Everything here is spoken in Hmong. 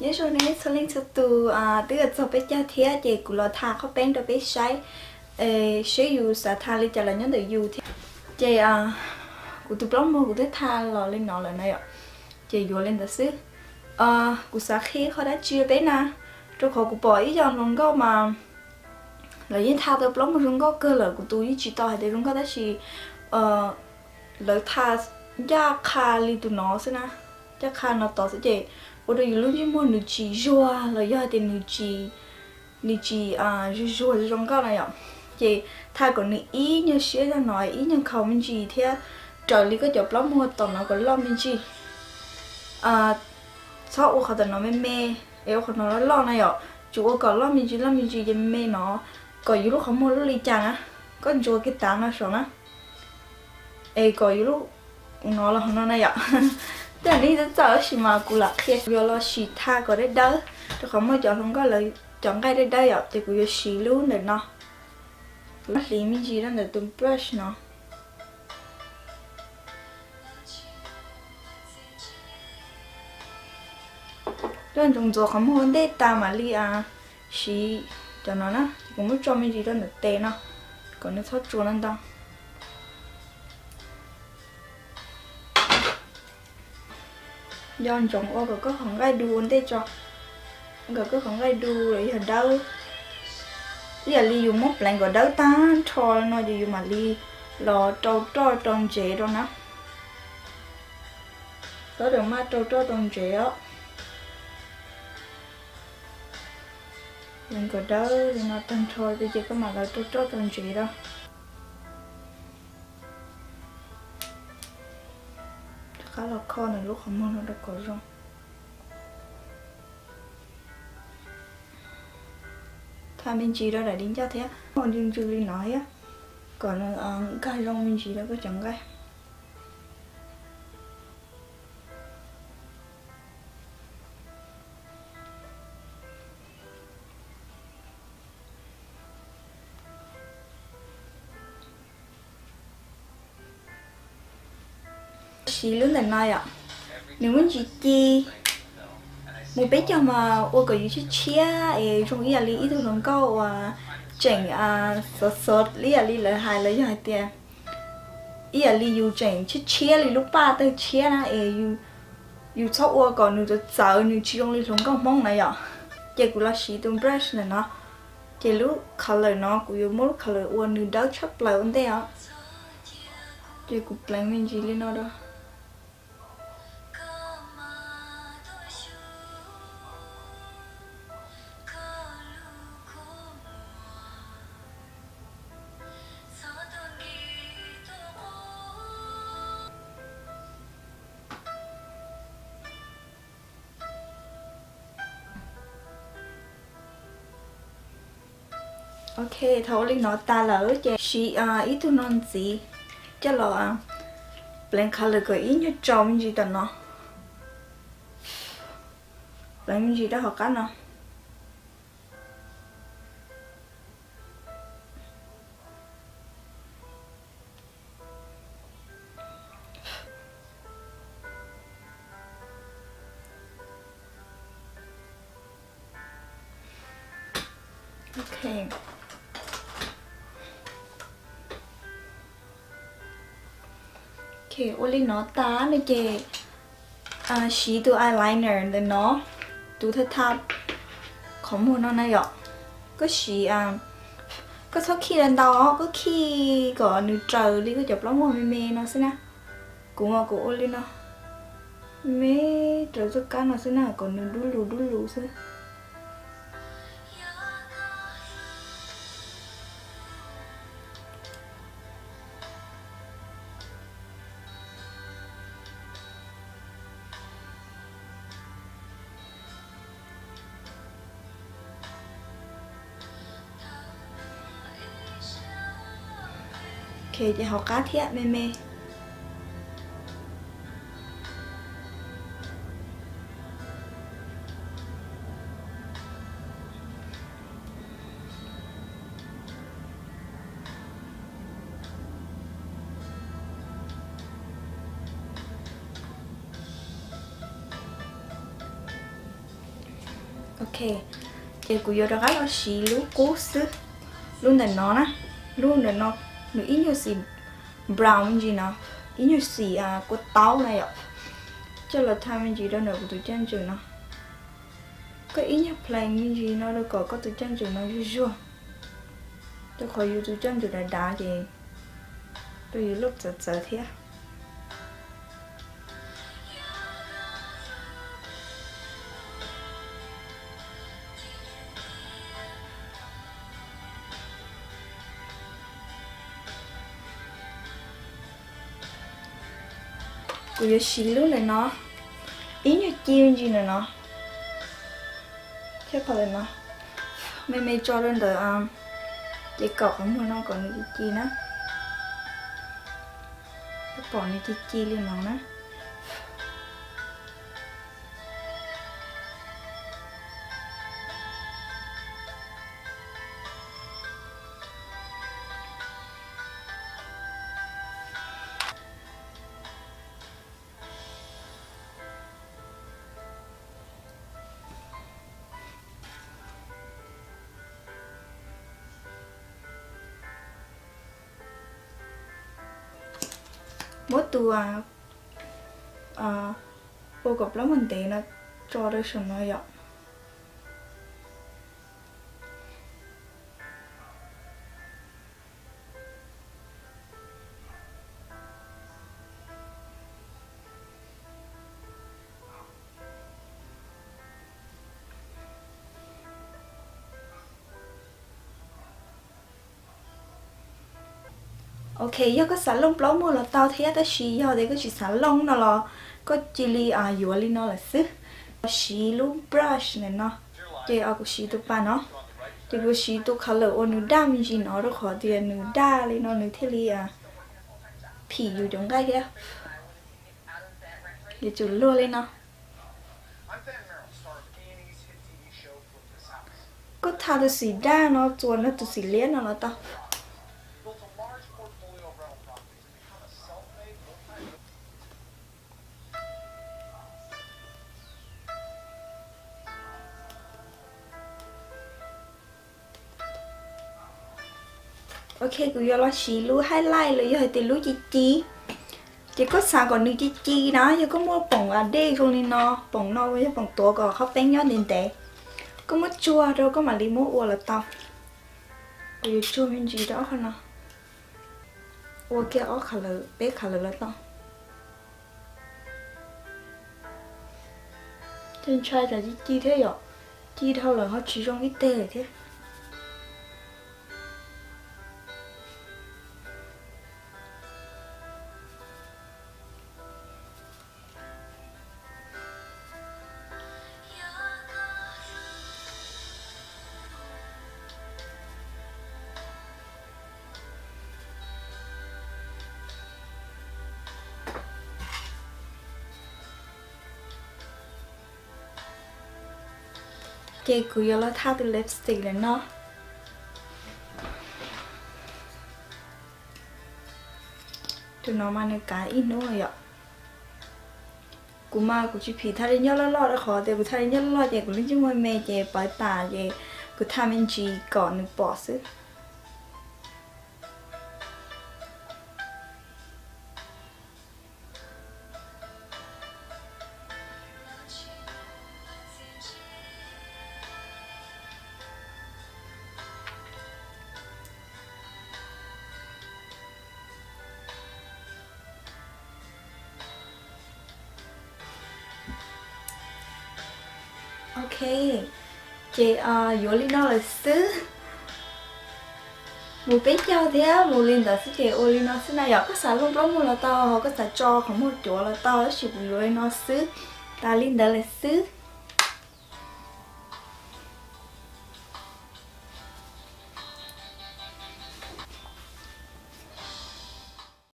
Nyob zoo nej txhua leej txhua tus, twb yuav txog peb caug thiab ces kuv los tha qhov peeb rau peb saib, seb yus xav tha li cas los nyob ntawm yus thiab. Ces kuv tus plaub muag kuv twb tha los li no lawm na yom, ces yuav li ntawd xwb. Kuv xav qhia qhov dab tsi rau peb na, rau qhov kuv pom ib co hluas nkauj mas lawv yeej tha tau plaub muag zoo nkauj kawg lawm, kuv tus yeej tsis tau hais tias zoo nkauj tab sis lawv tha ncaj qha li tus no xwb na, ncaj qha no tod xwb ces ua rau yus lub ntsej muag nws tsis zuag los yog hais tias nws tsis, nws tsis zuag zuag zoo nkauj na yom. Ces tha kom nws ib nyuag siab zog no, ib nyuag khaus me ntsis thiab, raws li koj cov plaub muag tom no kom loj me ntsis. Txhob ua qhov tom no me me, es ua qhov no loj loj na yom, tsuas ua kom loj me ntsis loj me ntsis ces me me no, kom yus lub qhov muag lub li cas na, koj ntsuas kiag tav no saum na, es kom yus lub no los hauv no na yom. Tej zaum nej txawj txawj tab sis mas kuv lam qhia, yuav los sim tha kom dawb dawb, rau qhov muaj cov hluas nkauj lawv cov nqaij dawb dawb yom, ces kuv yuav siv lub ntawm no. Kuv hliv me ntsis rau ntawm tus brush no. Coj ntsoov ntxuav qhov muag ua ntej tas mam li siv cov no na, ces kuv muab tso me ntsis rau ntawm tes no, kom nws txhob tsuas ntau ntau. Nco ntsoov ua kom koj qhov nqaij du ua ntej tso, kom koj qhov nqaij du los yog dawb. Ib yam li yus muab pleev kom dawb tag nrho no ces yus mam li los rau roj rau ntsev rau na. Txhob rau maj rau roj rau ntsev os. Pleev kom dawb li no tag nrho ces koj mam li rau roj rau ntsev rau. Rov qab los kho nws lub qhov muag no rau kom zoo. Tha me ntsis rau daim di ncauj thiab, ua ntsws ntsws li no thiab, kom nws nkag zoo me ntsis rau koj cov nqaij. Siv lub ntawm no yom, nws muaj ntsis ci, mus peb caug mas ua kom yus tshiab tshiab es zoo ib yam li ib tug hluas nkauj uas tseem xov xov ib yam li lawv hais los yog hais tias ib yam li yus tseem tshiab tshiab li lub paj tawg tshiab na es yus txhob ua kom nws txawv txawv, nws tsis zoo li hluas nkauj Hmoob na yom. Ces kuv los siv tus brush ntawm no, ces lub color no kuv yuav muab lub color ua nws dawb tshaj plaws ua ntej os. Ces kuv pleev me ntsis li no rau. Ok, thaum ua li no tas lawm ces siv ib tug no ntxiv coj los pleev color kom ib nyuag tsaus me ntsis tom no. Pleev me ntsis rau hauv qab no. Ok. Ok, ua li no tas no ces siv tus eyeliner ntawm no, tus thawj thaj qhov muag no na yom. Koj siv, koj txhob khij ntau ntau, koj khij kom nws raws li koj cov plaub muag me me no xwb na. Kuv mas kuv ua li no, me raws txoj kab no xwb na, kom nws dub lug dub lug xwb. Ok, ces hauv qab thiab me me. Ok, ces kuv yuav rov qab los siv lub qub xwb, lub ntawm no na, lub ntawm no nws ib nyuag xim brown me ntsis no, ib nyuag xim kua taub na yom, coj los tha me ntsis rau ntawm kuv tus caj ntswg no. Koj ib nyuag plain me ntsis no rau kom koj tus caj ntswg no zuag zuag, rau qhov yus tus caj ntswg dav dav ces rau yus lub txawv txawv thiab. Kuv yuav siv lub ntawm no, ib nyuag ci me ntsis ntawm no, thiab qhov ntawm no, me me tso rau ntawm ces kaum qhov muag no kom nws ci ci na, pom nws ci ci li no na. Muab tus ua kom plaub muag ntev no tso rau saum no yom. Ok, yog koj xav looj plaub muag los tau thiab, tab sis yog tias koj tsis xav looj no los koj cia li yuav li no lawm xwb. Siv lub brush ntawm no, ces kuv siv tus pas no, ces kuv siv tus color uas nws daj me ntsis no rau qhov tias nws daj li no nws thiaj li phim yus cov nqaij thiab. Yuav tsum luag li no. Koj tha tus xim daj no txuas nrog tus xim liab no los tau. Ok, kuv yuav los siv lub highlight los yog hais tias lub ci ci. Ces koj xav kom nws ci ci na, yog koj muaj poom dej zoo li no, poom no yog poom tuav kom qhov peeb nyob ntev ntev, koj muab tsuag rau koj mam li muab ua los tau. Kuv yuav tsuag me ntsis rau ob qho no, ua kiag ob qho lawm peb qho lawm los tau. Ces ntshai tsam ci ci thiab yom, ci dhau lawm ho tsis zoo ib teg lawm thiab. Ces kuv yuav los tha tus lipstick lawm no. Tus no mas nws kav ib hnub yom. Kuv mas kuv tsis phim tha li nyob loj loj rau qhov tias kuv tha li nyob loj loj ces kuv lub ntsej muag me ces pawv tas ces kuv tha me ntsis kom nws pom xwb. Ok, ces yuav li no lawm xwb. Mus peb caug thiab mus li ntawd xwb ces ua li no xwb na yom. Koj xav looj plaub muag los tau, ho koj xav tso qhov muag cuav los tau, tab sis kuv yuav li no xwb. Tas li ntawd lawm xwb.